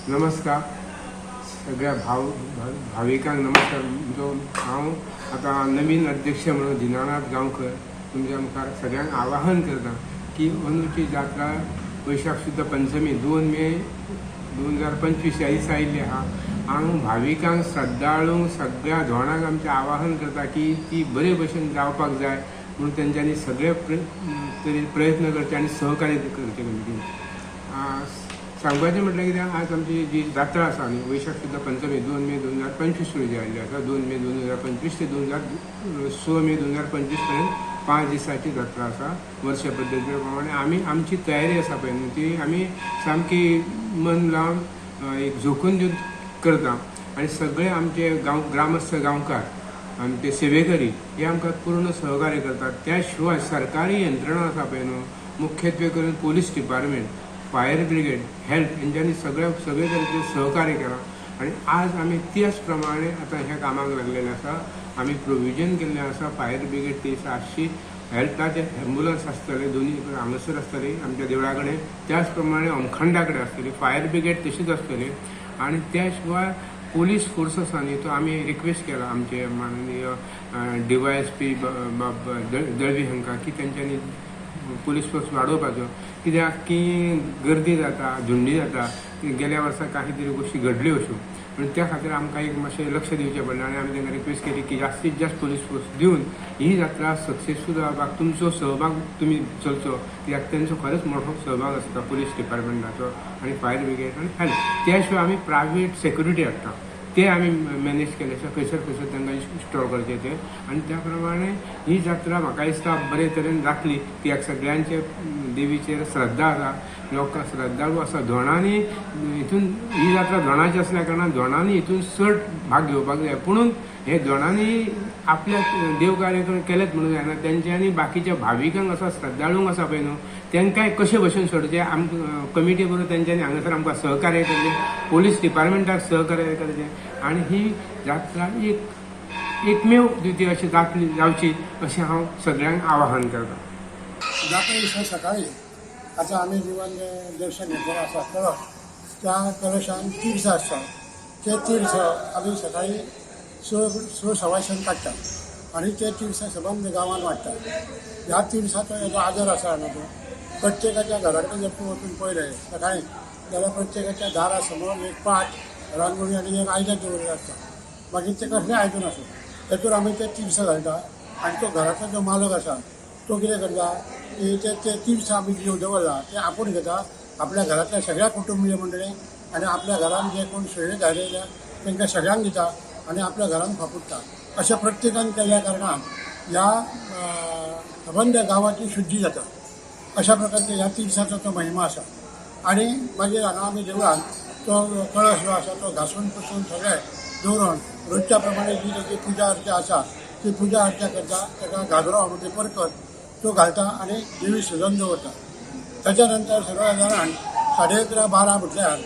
नमस्कार सगळ्या भाविकांक नमस्कार. जो हांव आतां नवीन अध्यक्ष म्हणून दिनानाथ गांवकर तुमच्या मुखार सगळ्यांक आवाहन करता की अंदूची जात्रा वैशाख शुद्ध पंचमी 2 मे 2025 ह्या दिसा आयिल्ली आहा. हांव भाविकांक, श्रद्धाळूंक, सगळ्या धोणांक आमचें आवाहन करता की ती बरे भशेन जावपाक जाय म्हणून तेंच्यांनी सगळे तरेन प्रयत्न करचे आनी सहकार्य करचे कमिटीन. सांगपाचें म्हटल्यार कितें, आज आमची जी जात्रा आसा न्ही, वैशाख शुद्ध पंचमी 2 मे 2025 रोजी आयिल्ली आसा. 2 मे 2025 ते 6 मे 2025 पर्यंत 5 दिसांची जात्रा आसा. वर्ष पद्दती प्रमाणे आमी आमची तयारी आसा पळय न्हू, ती आमी सामकी मन लावन एक झोकून दिवन करता आनी सगळे आमचे ग्रामस्थ, गांवकार, आमचे सेवेकरी हे आमकां पूर्ण सहकार्य करतात. त्या शिवाय सरकारी यंत्रणा आसा पळय न्हू, मुख्यत्वे करून police department, fire brigade, health हेंच्यांनी सगळे सगळे तरेचे सहकार्य केलां आनी आज आमी त्याच प्रमाणे आतां ह्या कामाक लागलेले आसा. आमी प्रोविजन केल्लें आसा, फायर ब्रिगेड ती 700, हेल्थाचे एम्बुलन्स आसतले, दोनी हांगासर आसतली आमच्या देवळा कडेन, त्याच प्रमाणे होमखंडा कडेन आसतली, फायर ब्रिगेड तशीच आसतली आनी त्या शिवाय पोलीस फोर्स आसा न्ही, तो आमी रिक्वेस्ट केला आमचे माननीय DYSP बाब दळवी हांकां की तेंच्यांनी पोलीस फोर्स वाडोवपाचो, कित्याक की गर्दी जाता, झुंडी जाता. गेल्या वर्सा काही तरी गोश्टी घडल्यो अश्यो, पूण त्या खातीर आमकां एक मातशें लक्ष दिवचें पडलें आनी आमी तांकां रिक्वेस्ट केली की जास्तीत जास्त पोलीस फोर्स दिवन ही जात्रा सक्सेसफूल जावपाक तुमचो सहभाग तुमी चलचो, कित्याक तेंचो खरेंच मोठो सहभाग आसता पोलीस डिपार्टमेंटाचो आनी फायर ब्रिगेड आनी हेल्थ. त्या शिवाय आमी प्रायवेट सेक्युरिटी हाडटा, ते आमी मॅनेज केले आसा, खंयसर खंयसर तांकां इन्स्टॉल करचे ते आनी त्या प्रमाणे ही जात्रा म्हाका दिसता बरे तरेन जातली, कित्याक सगळ्यांचे देवीचेर श्रद्धा आसा, लोकांक श्रद्धाळू आसा. धोणांनी हितून ही जात्रा धोणाची आसल्या कारणान धोणांनी हितून चड भाग घेवपाक जाय. पुणून हे धोणांनी आपल्या देव कार्य केलेत म्हणून जायना, तेंच्यांनी बाकीच्या भाविकांक आसा, श्रद्धाळूंक आसा पळय न्हू, तांकांय कशे भशेन सोडचें आमकां कमिटी बरोबर तेंच्यांनी हांगासर आमकां सहकार्य करचें, पोलीस डिपार्टमेंटाक सहकार्य करचें आनी ही जात्रा एक एकमेव द्वितीय अशी जातली जावची अशें हांव सगळ्यांक आवाहन करता. जात्रे दिसा सकाळी आतां आमी जिवन दर्शन घेतलेलें आसा कळश, त्या कळशान तीर्थ आसता, ते तीर्थ आमी सकाळी 6 6:15 काडटा आनी ते तीर्थ सबंद गांवान वाडटा. ह्या तीर्थाचो जो आदर आसा न्हू, तो प्रत्येकाच्या घरा कडेन जर तूं वचून पळयलें सकाळी जाल्यार प्रत्येकाच्या दारा समोर एक पाट, रांगोळी आनी एक आयदन दवरिल्लें आसता. मागीर तें कसलें आयदन आसूं, तेतूर आमी तें तीर्थ घालता आनी तो घराचो जो मालक आसा तो कितें करता की ते ते तीर्थ आमी जें दवरला ते आपूण घेता, आपल्या घरांतल्या सगळ्या कुटुंबीय मंडळी आनी आपल्या घरान जे कोण सोयरे धायरे येयल्या तांकां सगळ्यांक दिता आनी आपल्या घरान फापुडटा. अशें प्रत्येकान केल्ल्या कारणान ह्या सबंद गांवाची शुद्धी जाता. अशा प्रकारचे ह्या तीर्थाचो तो महिमा आसा. आनी मागीर हांगा आमी देवळान तो कळस जो आसा तो घासून पुसून सगळें दवरून रोजच्या प्रमाणे जी ताची पुजा अर्चा आसा ती पुजा अर्चा करता. ताका घागरो म्हणजे परकर तो घालता आनी देवी सजोवन दवरता. ताच्या नंतर सर्व सादारण 11:30 12 म्हटल्यार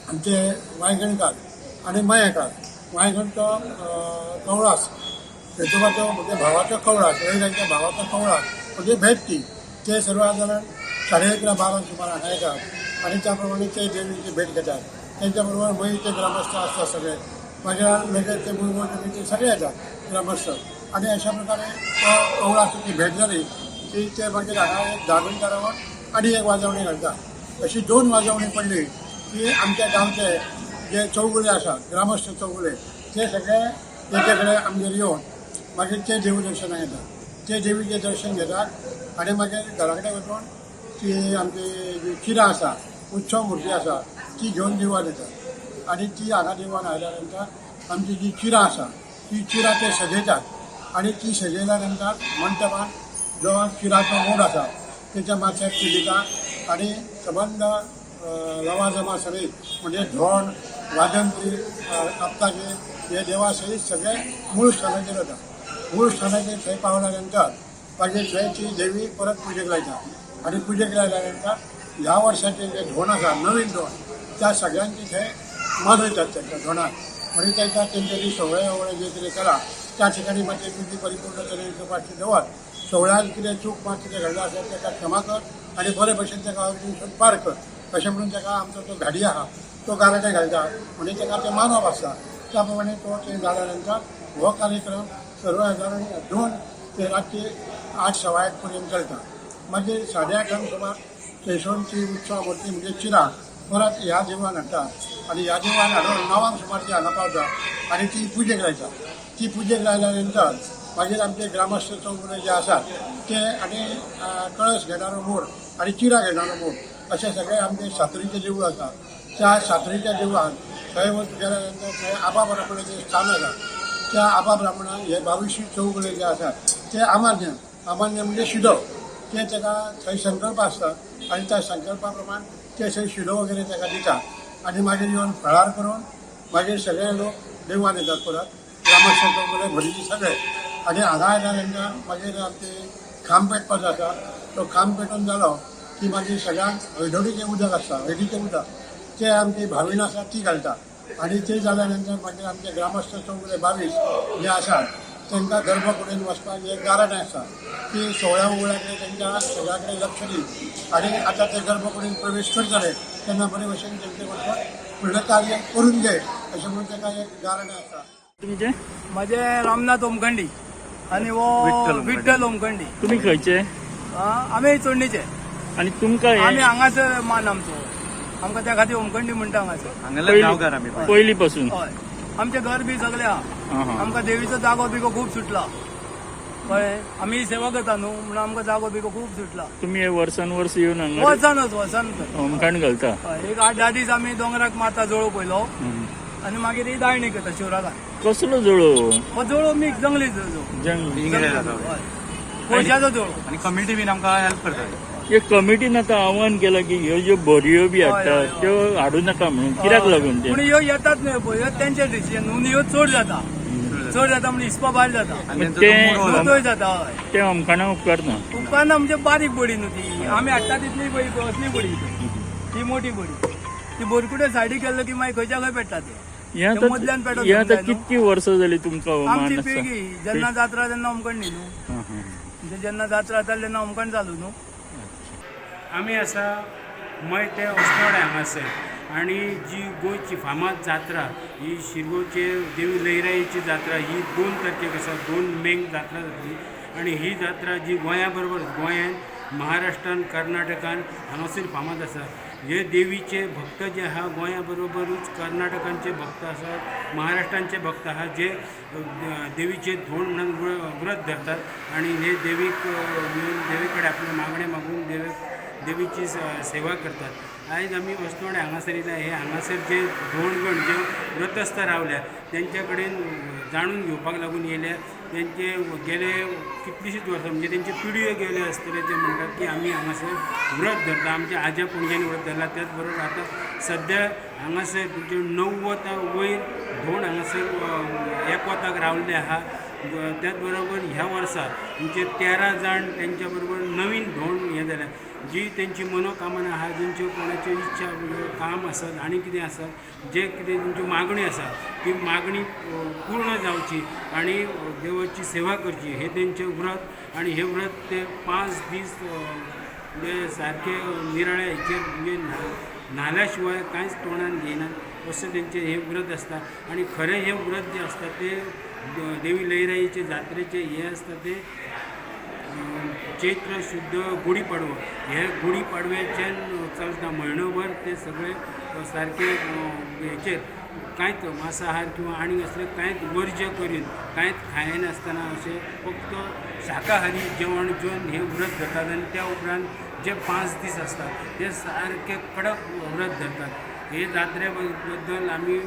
आमचे वांयगणकार आनी मयेकार, वांयगण तो कवळास, पेटोबाचो म्हणजे भावाचो कवळास, रयरांच्या भावाचो कवळास म्हणजे भेट ती, ते सर्व सादारण 11:30 12 सुमार हांगा येतात आनी त्या प्रमाणे ते देवीची भेट घेतात. त्यांच्या बरोबर मयीचे ग्रामस्थ आसतात सगळे, मागीर लगेच ते मुरगोळ ते सगळे येतात ग्रामस्थ आनी अशा प्रकारे तो कवळाची भेट जाली की ते मागीर हांगा एक 10 मिनटां रावन आनी एक वाजवणी घालता. अशी 2 वाजवणी पडली की आमच्या गांवचे जे चौगुले आसात, ग्रामस्थ चौगुले, ते सगळे एके कडेन आमगेर येवन मागीर ते देव दर्शनाक येतात. ते देवीचें दर्शन घेतात आनी मागीर घरा कडेन वचून ती आमची जी चिरां आसा, उत्सव मुर्ती आसा, ती घेवन देवळान येतात आनी ती हांगा देवळान आयल्या नंतर आमची जी चिरां आसा ती चिरां ते सजयतात आनी ती सजयल्या नंतर मंटपान जो चिराचो मोड आसा तेच्या माथ्यार ती दिता आनी सबंद लवाजमा सहित म्हणजे धोंड, वाजंत्री, कापताचे हे देवा सहित सगळे मूळ स्थानाचेर वता. मूळ स्थानाचेर थंय पावल्या नंतर मागीर थंय ती देवी परत पुजेक लायता आनी पुजेक लायल्या नंतर ह्या वर्साचे जे धोंड आसा, नवीन धोंड, त्या सगळ्यांची थंय मान वयतात तांच्या धोंडाक आनी तांकां तेंच्यांनी सवळे ववळे जे कितें केला त्या ठिकाणी मातशें तुजी परिपूर्ण तरेन पाशी दवर, सवळ्यान कितें चूक मात कितें घडलां आसल्यार ताका क्षमा कर आनी बरे भशेन ताका पार कर. अशें म्हणून ताका आमचो तो घाडी आहा तो गाराणें घालता, म्हणजे ताका तें मानप आसता. त्या प्रमाणे तो तें जाल्या नंतर हो कार्यक्रम सर्वसाधारण 2 ते रातचे 8 सवा 8 पर्यंत चलता. मागीर 8:30 सुमार थंयसून ती उत्सव मूर्ती म्हणजे चिरा परत ह्या देवळान हाडटा आनी ह्या देवळान हाडून 9 सुमार ती हांगा पावता आनी ती पुजेक लायता. ती पुजेक लायल्या नंतर मागीर आमचे ग्रामस्थ चौगुले जे आसात ते आनी कळस घेणारो मोड आनी चिरा घेणारो मोड अशे सगळे आमचे सातरीचें देवूळ आसा. त्या सातरीच्या देवळान थंय गेल्या नंतर थंय आबा ब्राह्मणाचें स्थान आसा. त्या आबा ब्राह्मणान हे 22 चौगुले जे आसात ते अमान्य, अमान्य म्हणजे शिदो, ते ताका थंय संकल्प आसता आनी त्या संकल्पा प्रमाण ते थंय शिदो वगैरे ताका दिता आनी मागीर येवन फळार करून मागीर सगळे लोक देवळान येतात परत ग्रामस्थ चौगुले भरीचे सगळे. आनी हांगा आयल्या नंतर मागीर आमचे खांब पेटपाचो आसा. तो खांब पेटोवन जालो की मागीर सगळ्यांक हळदोडीचें उदक आसता, हळदीचें उदक ते आमची भावीण आसा ती घालता. आनी ते जाल्या नंतर मागीर आमचे ग्रामस्थ चौगुले 22 जे आसात तांकां गर्भकुडीन वचपाक एक गाराणें आसा ती सोळ्या उगळ्या कडेन तांच्या सगळ्या कडेन लक्ष दिवन आनी आतां ते गर्भकुडीन प्रवेश करतले तेन्ना बरे भशेन तेंचे बरोबर फुडलें कार्य करून घे अशें म्हणून ताका एक गाराणें आसता. तुमचे माझे रामनाथ ओमखंडी आणि वो विठ्ठल ओमखंडी. तुम्ही खंयचे? आमी चोडणीचे. आणि तुमकां आमी हे हांगासर मान आमचो, आमकां त्या खातीर ओमखंडी म्हणटा हांगासर. गांवकार आमी. पयली पासून? हय, आमचें घर बी सगळें आहा. हा, हा. आमकां देवीचो जागो बिगो खूब सुटला, कळ्ळें? आमी सेवा करता न्हू, म्हणून आमकां जागो बिगो खूब सुटला. तुम्ही हे वर्सान वर्स येवन हांगा वर्सानच वर्सानच. होमखण घालता? हय, एक 8-10 दीस आमी दोंगराक माता जळोव पयलो आनी मागीर ही दाळणी करता शिवराकान. कसलो जळो? हो जळोव मिक्स जंगली जळोव. जंग हय, कोळशाचो जळोव. आनी कमिटी बीन आमकां हेल्प करता. हे कमिटीन आतां आव्हान केलां की ह्यो ज्यो बोरयो बी हय, हाडटा हय, हय. त्यो हाडू नाका म्हणून, कित्याक लागून ते? पूण ह्यो येतात न्हय पळय, ह्यो तेंचे डिसिजन न्हू. ह्यो चड जाता, चड जाता म्हणजे हिसपा भायर जाता. आनी तेंचो ते- तो मूड तोय जाता, हय. ते होमखणा उपकारना. उपकारना म्हणजे बारीक बडी न्हू ती, आमी हाडटा तितली बडी, असली बडी ती मोठी बडी ती बोरकुटे सायडीक केल्लो की मागीर खंयच्या खंय पेट्टा ते. हे ते मदल्यान आतां पेटोवन हे आतां जाय न्हू. कितकी वर्सां जाली तुमकां हो आमची मान आसा? पिळगी जेन्ना जात्रा तेन्ना होमखण न्ही न्हू, हा, हा. म्हणजे जेन्ना जात्रा जाताली तेन्ना होमखण चालू न्हू. आमी आसा मयते अस्नोडें हांगासर आनी जी गोंयची फामाद जात्रा ही शिरगांवचे देवी लयराईची जात्रा, ही 2 तारखेक आसा, 2 मेक जात्रा जातली. आनी ही जात्रा जी गोंया बरोबर गोंयान, महाराष्ट्रान, कर्नाटकान हांगासर फामाद आसा. हे देवीचे भक्त जे आहा गोंया बरोबरूच कर्नाटकांचे भक्त आसात, महाराष्ट्रांचे भक्त आहा जे देवीचे धोंड म्हणून व्रत धरतात आनी हे देवीक येवन देवी कडेन आपलें मागणें मागून देवीची सेवा करतात. आयज आमी अस्नोडें हांगासर येयल्या, हे हांगासर जे धोंडगण जे व्रतस्थ रावल्या तेंच्या कडेन जाणून घेवपाक लागून येयल्या. तेंचे गेले कितलीशींच वर्सां म्हणजे तेंचे पिढयो गेल्यो आसतले, ते म्हणटात की आमी हांगासर व्रत धरता, आमच्या आज्या पणज्यांनी व्रत धरला. त्याच बरोबर आतां सद्या हांगासर तुमचे 90 वयर धोंड हांगासर एकवताक रावल्ले आहा. त्याच बरोबर ह्या वर्सा तुमचे 13 जाण तेंच्या बरोबर नवीन धोंड हें जाल्या, जी तेंची मनोकामना आहा, जेंच्यो कोणाच्यो इच्छा काम आसत आनी कितें आसत, जे कितें तेंच्यो मागण्यो आसा ती मागणी पूर्ण जावची आनी देवाची सेवा करची, हें तेंचें व्रत. आनी हें व्रत ते 5 दीस म्हणजे सारके निराळे हेचेर म्हणजे न्हाल्या शिवाय कांयच तोंडान घेयनात अशें तेंचें हें व्रत आसता. आनी खरें हें व्रत जें आसता तें देवी लयराईचे जात्रेचें हें आसता तें चैत्र शुद्ध गुडी पाडवो, हे गुडी पाडव्याच्यान चलता म्हयनोभर ते सगळे सारके हेचेर कांयच मांसाहार किंवा आनी असलें कांयच वर्ज्य करीन, कांयच खायनासतना अशें फक्त शाकाहारी जेवण जेवन हें व्रत धरतात. आनी त्या उपरांत जे 5 दीस आसतात ते सारके कडक व्रत धरतात. हे जात्रे बद्दल आमी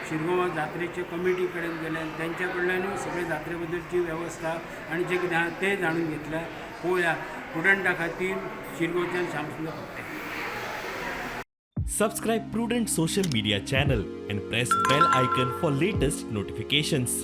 शिरगांव जात्रेचे कमिटी कडेन गेले, तेंच्या कडल्यानूय सगळे जात्रे बद्दलची वेवस्था आनी जें कितें आहा तें जाणून घेतलें. पळोवया प्रुडंटा खातीर शिरगांवच्यान Shyamsundar Phadte. Subscribe Prudent Social Media channel and press bell icon for latest notifications.